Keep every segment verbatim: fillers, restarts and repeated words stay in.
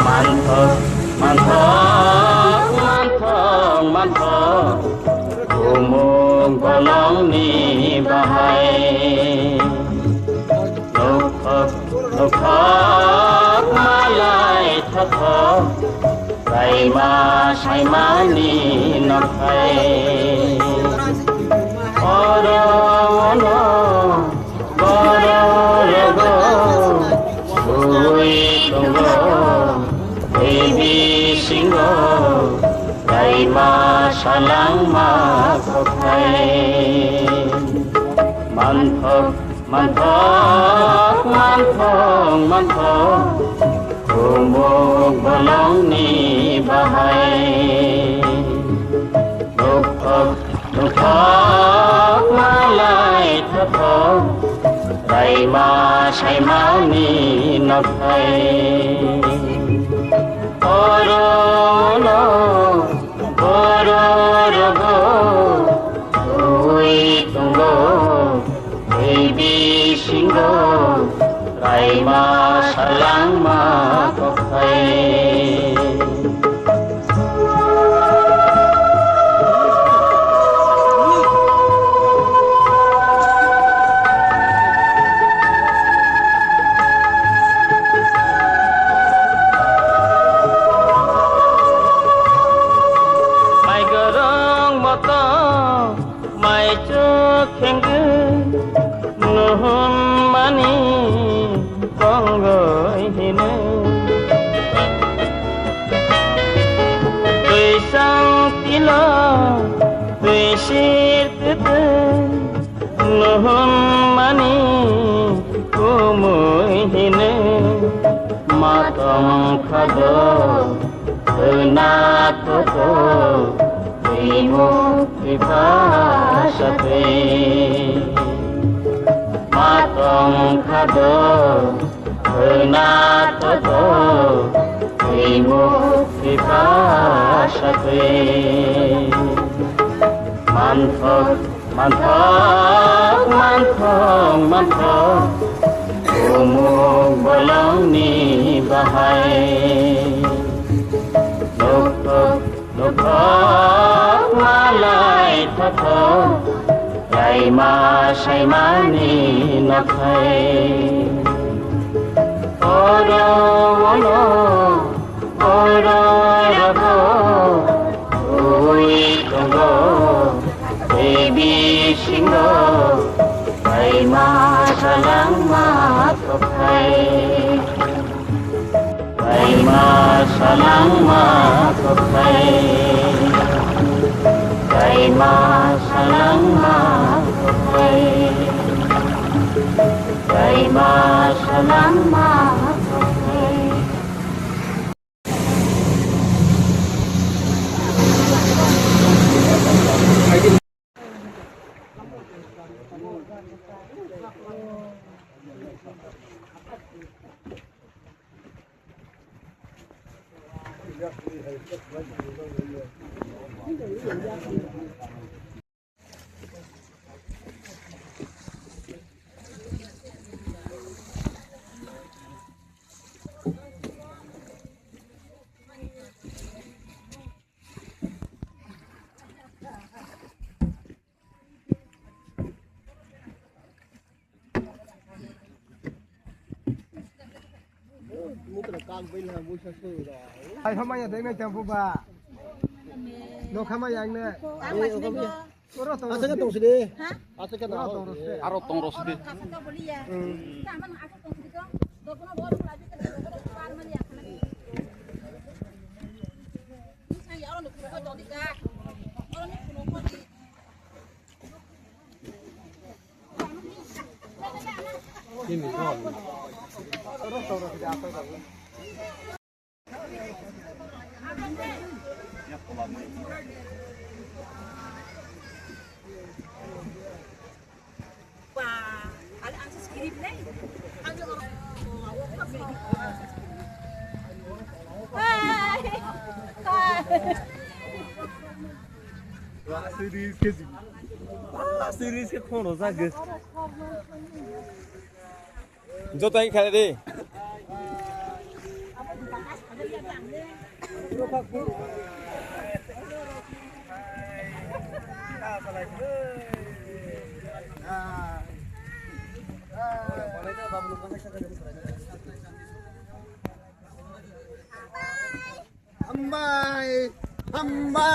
Manthok, manthok, manthok, manthok, bumung bolongni bahai. Nokthok, nokthok, malai thothok, raima saimani nokhai. Oro ono Borok rogo sui tongo, tei bisingo raima salangma kokhai. Manthok, manthok, manthok, manthok, khumuk bolongni bahai. Nokthok, nokthok malai thothok, raima saimani nokhai. Oro ono borok rogo sui tongo, tei bisingo raima salangma kokhai. Mai gorong moto, mai chuk khengkhe, nuhun mani tongoi hino. Twi sang tilo, twi sir tete, nuhun mani kumui hino. Ma tong khado, khna toto, twi muk twi pha satwi. Ma tong khado, khna toto, twi muk twi pha satwi. Manthok, manthok, manthok, manthok, kumuk bolongni bahai. Nokthok, nokthok, malai thothok, raima saimani nokhai. Oro ono, oro rogo, ui tongo, tei bisingo, raima salangma kokhai. Raima salangma kokhai. Raima salangma kokhai. Raima salangma kokhai. Ai, hamaya dai mai tang ba. No khama yang ne. Oro tong. Asa ka tong sidi. Ha? Asa ka tong sidi. Aro tong ro sidi. Series ke khono jagwi. Joto hai khare de. Hambai! Hambai!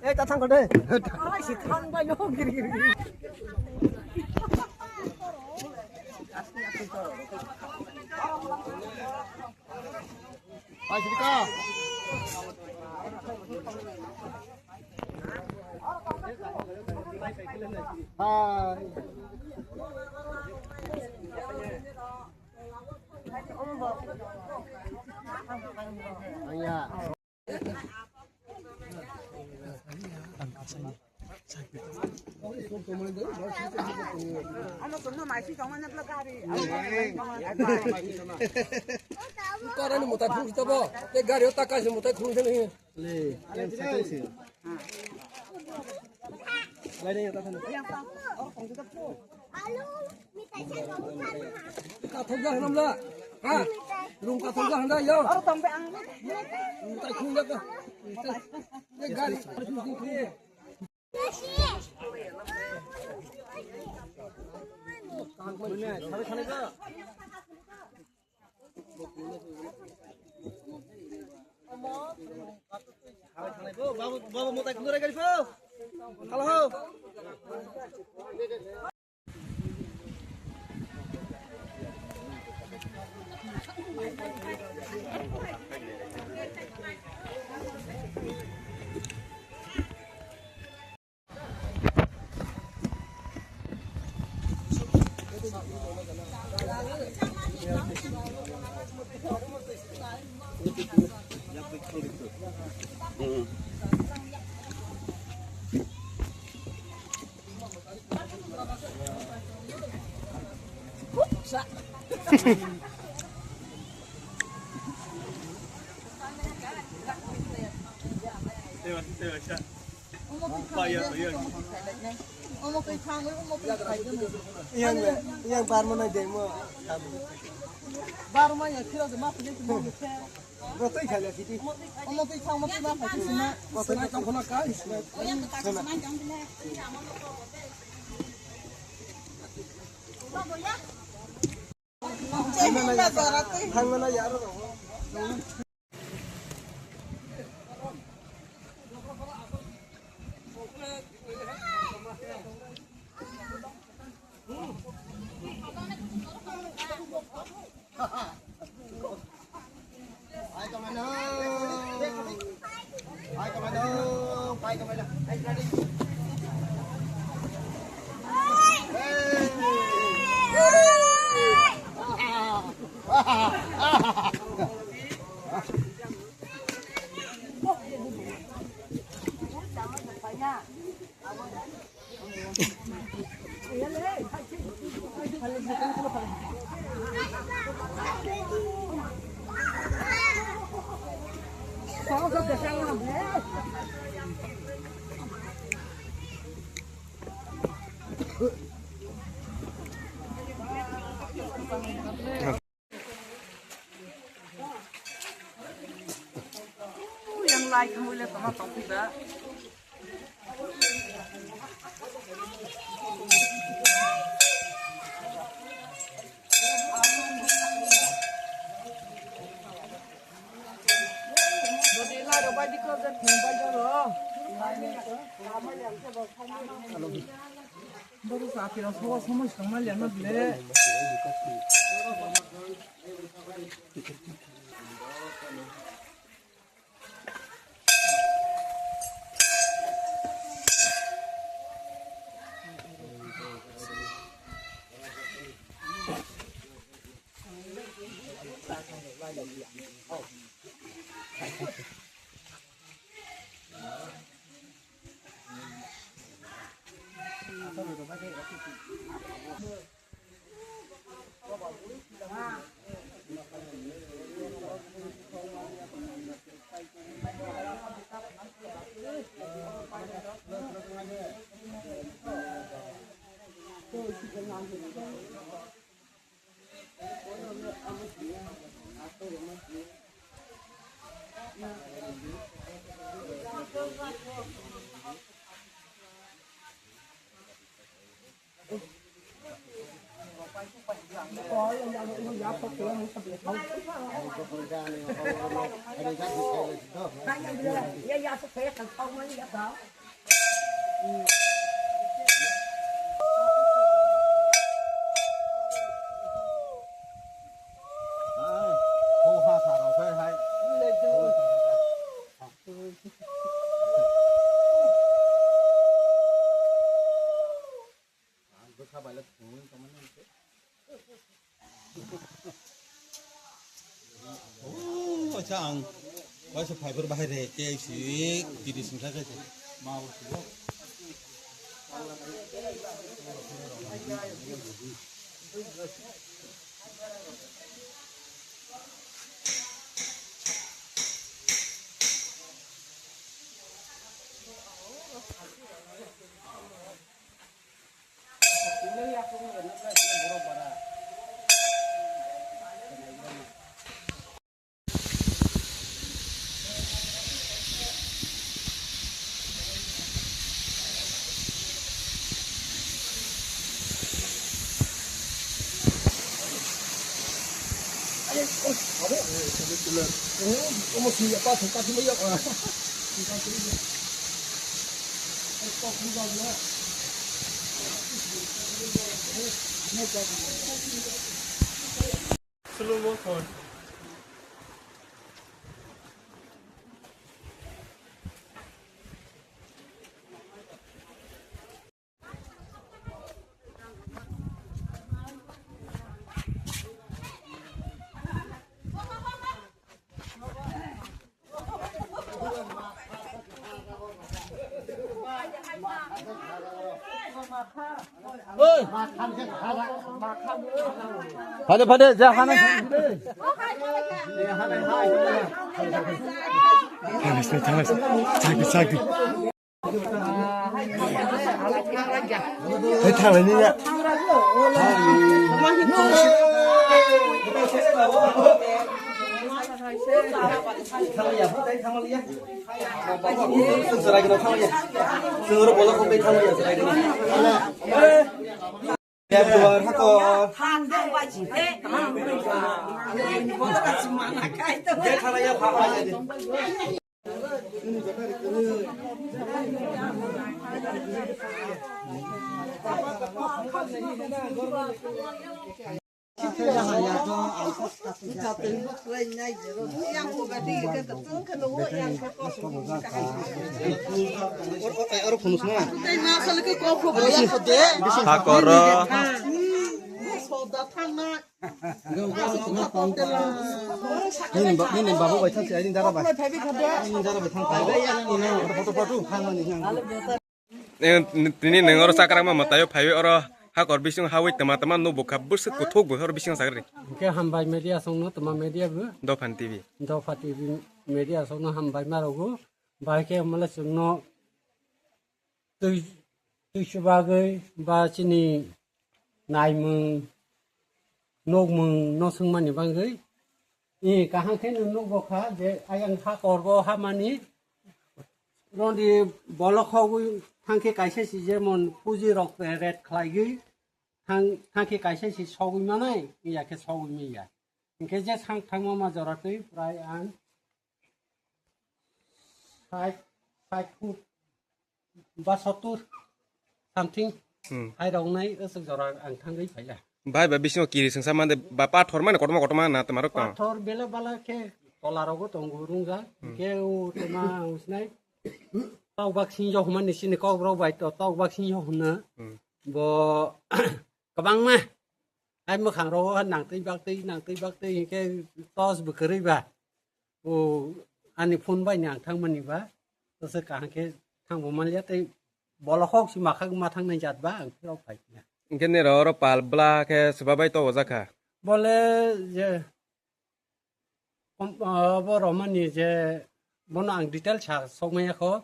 Eh, ta thang ko de. Ai, si thang bai no, giri, giri, giri. Hai, sini ka. Hai. Ayah. Kau ni mutai phung kita bo, te gari o taka si mutai phung sini. Kathok ja hanam la. Ha? Rum kathok ja handa yo. Aro tong be ang. Mutai khung ja ka. Ye gari. Babu, babu, mutai khung ja gari pho. Halo. Yang le, yang bar mana demo. Bar mana kira de ma pini tu mo ke. Rotoi khala kiti. Omo twi thang mo twi ma phaikhe sima. Rotoi tong khona kai. Thangmana ya aro. Yang lai khamui le tongma tongphi ba. Bodi lai rok bai diklo je thung bai jaro. Boru sa aphira sobo somoi swkang ma liya ma bile. Acha ang waisa phaibar bahai re ke si tiri singsa ke ma. Slow motion. Phade, phade, ja, hana. Thanks, thanks. Chaki, chaki. Hey, thang lai ni ya. Hakoro. Nini ba-, nini babu bai thang si, aini dara bai. Aini dara bai thang. Photo, photo, photo, photo. Eh, tini neng oro chakra ma matayo phaiwi oro hakor bising hawi tama tama no bukha bwswk kuthuk bwkha oro bising sakri. Hwnkhe hambai media songno tama media bo. Dophan T V. Dopha T V media songno hambai marogo. Bai khe mala songno twi, twi chubagwi ba chini naimung, nukmung no swngmani bagwi, i kaham khe nwng nukgo kha je ayang ha korgo hamani rondi bolok hogwi thangkhe kaisa si jemon puji rok ret khlaigwi thang-, thangkhe kaisa si sogwi manai, iya khe sogwi manya. Hinkhe je sang thangma ma jora twi prai ang sait, sait foot ba sottur something Hmm. Hai rok nai aswk jora ang thangwi phaila. Bai ba bisingo kiri sengsa mande ba pathor mane kotorma kotorma na tama rok tong. Pathor bela bala khe tola rogo tongo rungjak. Hmm. Khe o tama usnai. Tok bak sing jo hwnmani sini kok rok bai to tok bak sing jo hwnna. Hmm. Bo kwbangma. Hai mwkhang rogo ha nangtwi baktwi, nangtwi baktwi hinkhe tos bo kwrwi ba. O ani phone bai ni ang thangmani ba. Tose kaham khe thangbo manliya tei bolok hok si makhak ma thangnai jat ba ang phirok phai kha. Hingke nero oro pal bla khe swba bai tobo jakha. Bole je, kom-, ah, bo romani je bono ang detail sa sokmaya kho.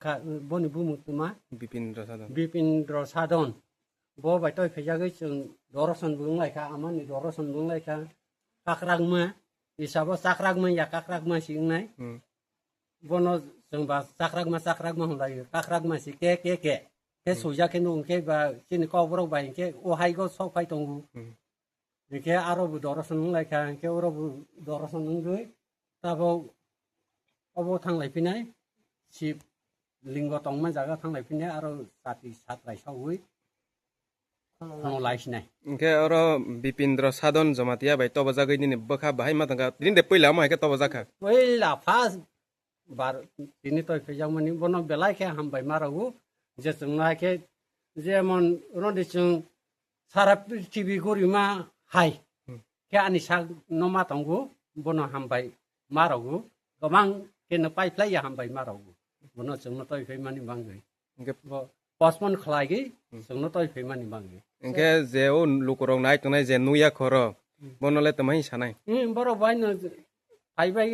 Kha, boni bumung tuma Bipindra Sadon. Bipindra Sadon. Bo bai toi phaijagwi chwng doroson bo wnglaikha, amani doroson bo wnglaikha. Kakrakma, isabo chakrakma ya kakrakma si wngnai. Hmm. Bono chwng ba chakrakma, chakrakma hwnlai, kakrakma si ke, ke, ke. Khe Hmm. suijak khe nukhe ba chini kokborok bai khe o haigo sok phai tongo. Hmm. Hingke aro bo doroson wnglaikha, hingke oro bo doroson wngwi tabok obo thanglai phinai, Shib lingo tongma jaga thanglai phinai, aro chati satrai saui khono lai sinai. Hingke oro Bipindra Sadon Jamatia bai tobo jagwi nini bwkha bahai ma tongkha, tini de puila omo hai khe tobo jakha. Puila first bar tini toi phaijakmani bono belai khe hambai ma rwgo, je chwng nai khe jemon roni chwng sara prithibi gorima hai Hmm. khe ani sak no ma tongo, bono hambai ma rwgo, kwbang khe no pai phlai ya hambai ma rwgo, bono chwng no toi phaimani bangwi. Hingke bo postpone khlaigwi Hmm. chwng no toi phaimani bangwi. Hingke je o lukurok nai tongnai je nuya khoro, Hmm. bono le tongmai sanai. Hmm, borok bai no phai bai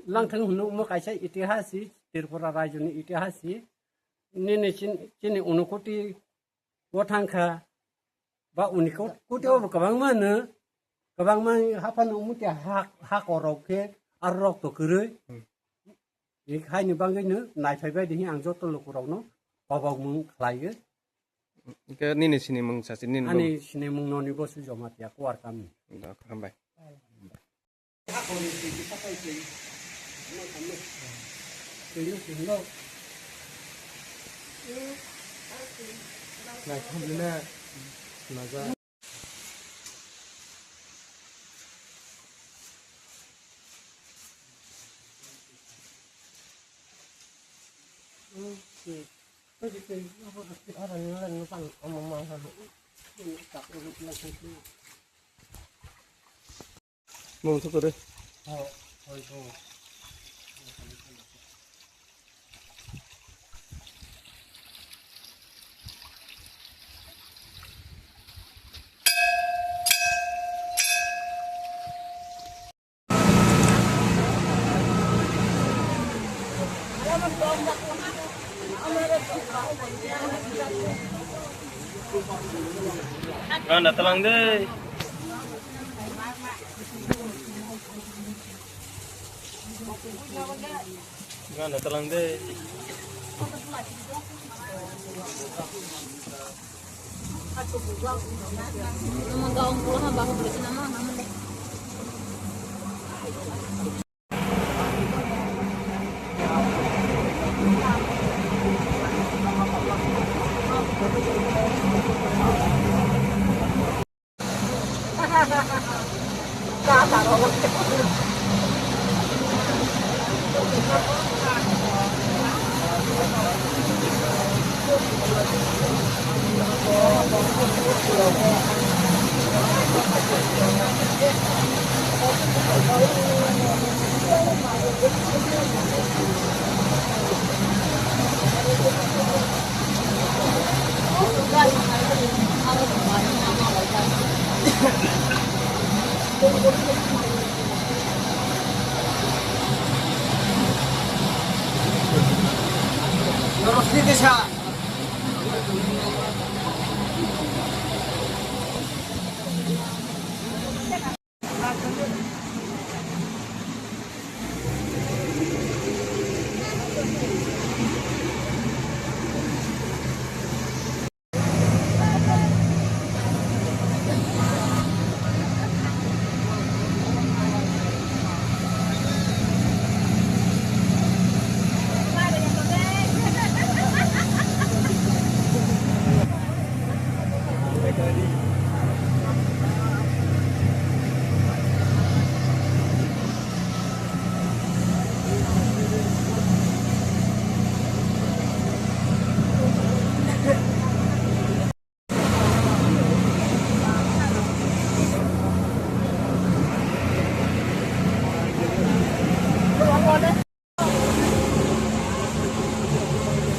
langthang hwnwi omo kaisa itihas si, Tripura rajyoni itihas si. Nini chin-, chini Unakoti o thang kha, ba Unakoti o bo kwbangma no, kwbangma haphano omo te ha, ha korok khe aro rok to kwrwi. Hmm. Ni haini bangwi no naiphai bai di ang joto lukurokno kobokmung khlaiwi. Hingke nini sinimung sachi nini Ani sinimung noni bosu Jamatia Kuar kami. Hambai. Mung thuk re. Gana talang de. Gana talang de.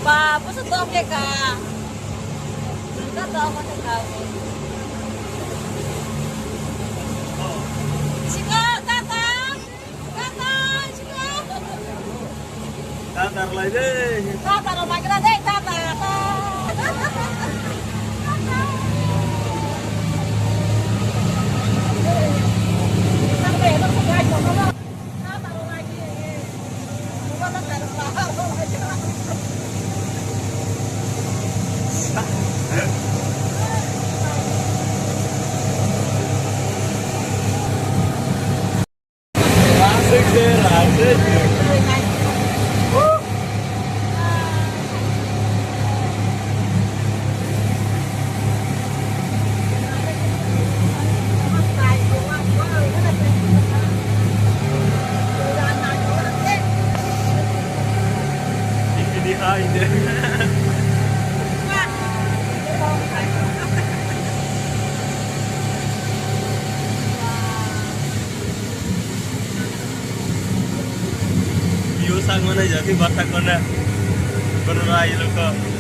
Ba, bo Tatar lai de. Tatar lai de, tatar. View sak manai jati batak mana. Kono rai lo ko.